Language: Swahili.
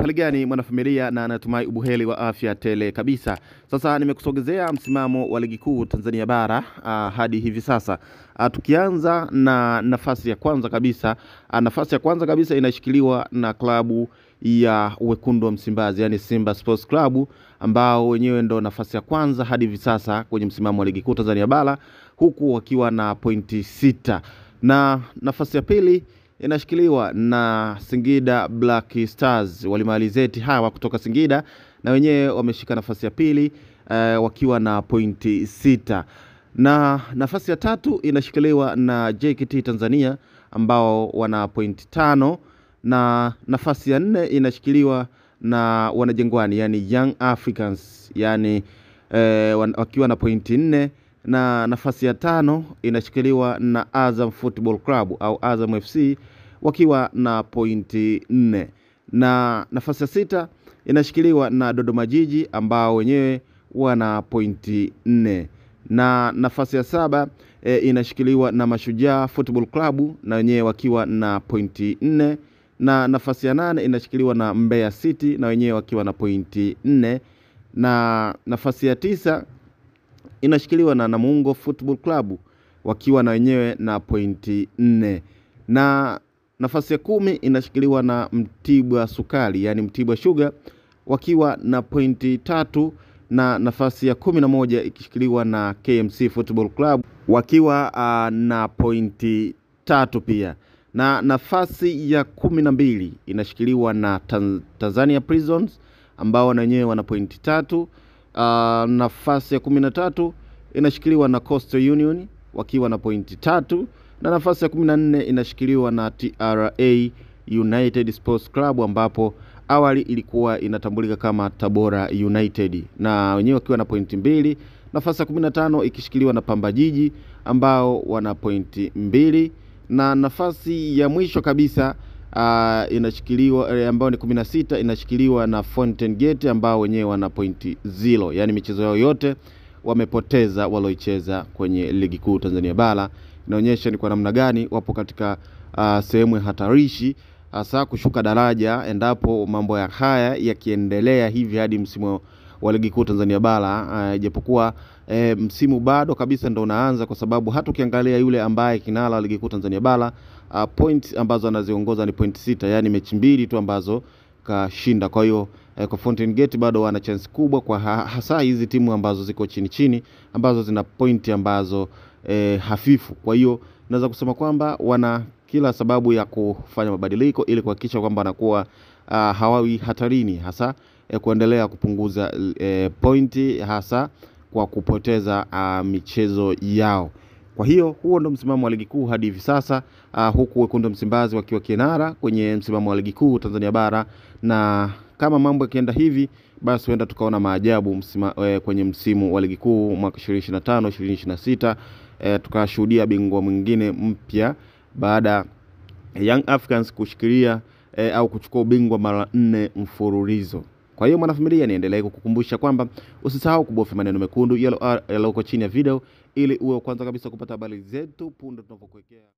Hali gani mwanafamilia, na natumai ubuheri wa afya tele kabisa. Sasa nimekusogezea msimamo wa ligi kuu Tanzania bara hadi hivi sasa. Tukianza na nafasi ya kwanza kabisa, nafasi ya kwanza kabisa inashikiliwa na klabu ya Wekundu wa Msimbazi, yani Simba Sports Club, ambao wenyewe ndo nafasi ya kwanza hadi hivi sasa kwenye msimamo wa ligi kuu Tanzania bara, huku wakiwa na pointi 6. Na nafasi ya pili inashikiliwa na Singida Black Stars, walimalizeti hawa kutoka Singida, na wenyewe wameshika nafasi ya pili wakiwa na pointi 6. Na nafasi ya tatu inashikiliwa na JKT Tanzania ambao wana pointi 5, na nafasi ya nne inashikiliwa na Wanajangwani, yani Young Africans, yani wakiwa na pointi 4. Na nafasi ya tano inashikiliwa na Azam Football Club au Azam FC wakiwa na pointi 4. Na nafasi ya sita inashikiliwa na Dodoma Jiji ambao wenyewe wana pointi 4. Na nafasi ya saba inashikiliwa na Mashujaa Football Club na wenyewe wakiwa na pointi 4. Na nafasi ya nane inashikiliwa na Mbeya City na wenyewe wakiwa na pointi 4. Na nafasi ya tisa inashikiliwa na Namungo Football Club wakiwa na wenyewe na pointi 4. Na nafasi ya 10 inashikiliwa na Mtibwa Sukari, yani Mtibwa Sugar wakiwa na pointi 3, na nafasi ya 11 ikishikiliwa na KMC Football Club wakiwa na pointi 3 pia. Na nafasi ya 12 inashikiliwa na Tanzania Prisons ambao na wenyewe wana pointi 3. Nafasi ya 13 inashikiliwa na Coastal Union wakiwa na pointi 3, na nafasi ya 14 inashikiliwa na TRA United Sports Club ambapo awali ilikuwa inatambulika kama Tabora United, na wenyewe wakiwa na pointi 2. Nafasi ya 15 ikishikiliwa na Pamba Jiji ambao wana pointi 2, na nafasi ya mwisho kabisa inashikiliwa ambao ni 16 inashikiliwa na Fountain Gate ambao wenyewe wana pointi 0, yani michezo yao yote wamepoteza walioicheza kwenye ligi kuu Tanzania bara. Inaonyesha ni kwa namna gani wapo katika sehemu hatarishi hasa kushuka daraja endapo mambo ya haya yakiendelea hivi hadi msimu wa ligi kuu Tanzania bara, japokuwa msimu bado kabisa ndo unaanza, kwa sababu hata ukiangalia yule ambaye kinara ligi kuu Tanzania bara, points ambazo anaziongoza ni point 6, yani mechi 2 tu ambazo kashinda. Kwa hiyo kwa Fountain Gate bado wana chance kubwa, kwa hasa hizi timu ambazo ziko chini chini ambazo zina point ambazo hafifu. Kwa hiyo naweza kusema kwamba wana kila sababu ya kufanya mabadiliko ili kuhakikisha kwamba wanakuwa hawawi hatarini, hasa kuendelea kupunguza pointi hasa kwa kupoteza michezo yao. Kwa hiyo huo ndo msimamo wa ligi kuu hadi hivi sasa, huku Wekundu Msimbazi wakiwa kinara kwenye msimamo wa ligi kuu Tanzania bara, na kama mambo yakienda hivi basi huenda tukaona maajabu kwenye msimu wa ligi kuu mwaka 2025 2026, tukashuhudia bingwa mwingine mpya baada Young Africans kushikilia au kuchukua ubingwa mara 4 mfululizo. Kwa hiyo mwanafamilia, niendelee kukukumbusha kwamba usisahau kubofya maneno mekundu yaliyoko chini ya video ili uwe kwanza kabisa kupata habari zetu punde tunapokuwekea.